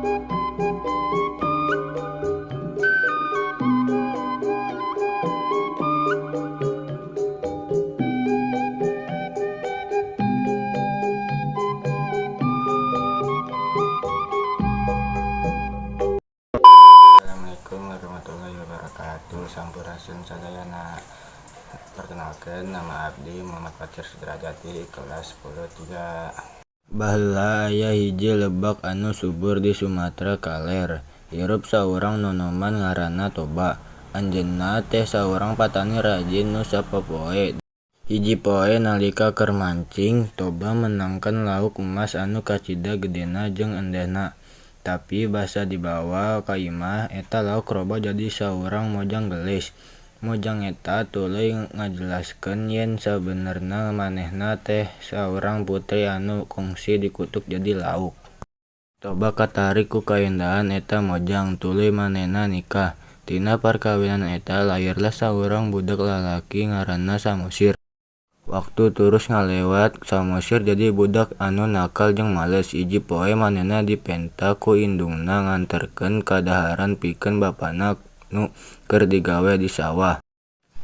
Assalamualaikum warahmatullahi wabarakatuh. Sampurasun sadayana. Perkenalkan, nama abdi Muhammad Fatir Sudrajati, kelas 10 3. Baheula aya hiji lebak anu subur di Sumatra Kaler, hirup saurang nonoman ngaranna Toba. Anjeunna teh saurang patani rajin nu sapopoe. Hiji poe nalika keur mancing, Toba meunangkeun lauk emas anu kacida gedena jeung endehna. Tapi basa dibawa ka imah, eta lauk robah jadi saurang mojang geulis. Mojang eta tuluy ngajelaskeun yen sabenerna manehna teh saurang putri anu kungsi dikutuk jadi lauk. Toba katarik ku kaendahan eta mojang, tuluy manehna nikah. Tina parkawinan eta lahirlah saurang budak lalaki ngaranna Samosir. Waktu terus ngalewat, Samosir jadi budak anu nakal jeung males. Hiji poe manehna dipenta ku indungna nganterkeun kadaharan pikeun bapana nu keur digawe di sawah.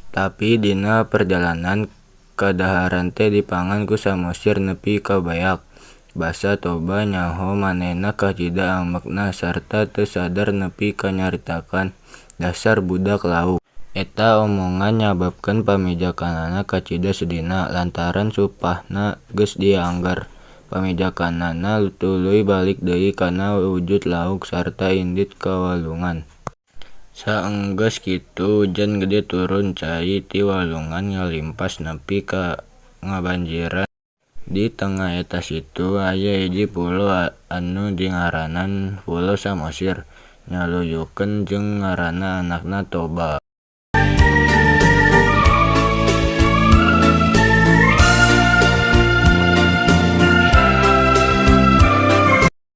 Tapi dina perjalanan kadaharan teh dipangan ku Samosir nepi ka beak. Basa Toba nyaho manehna kacida ambekna sarta teu sadar nepi ka nyaritakan, "Dasar budak lauk." Eta omongan nyababkeun pamajikanna kacida sedihna, lantaran sumpahna geus dianggar. Pamajikanna tuluy balik deui kana wujud lauk sarta indit ka walungan. Saenggeus kitu ujan gede turun, cai ti walungan ngalimpas nepi ka ngabanjiran. Di tengah eta situ aya hiji pulo anu dingaranan Pulo Samosir, nyaluyukeun jeung ngaran anakna Toba.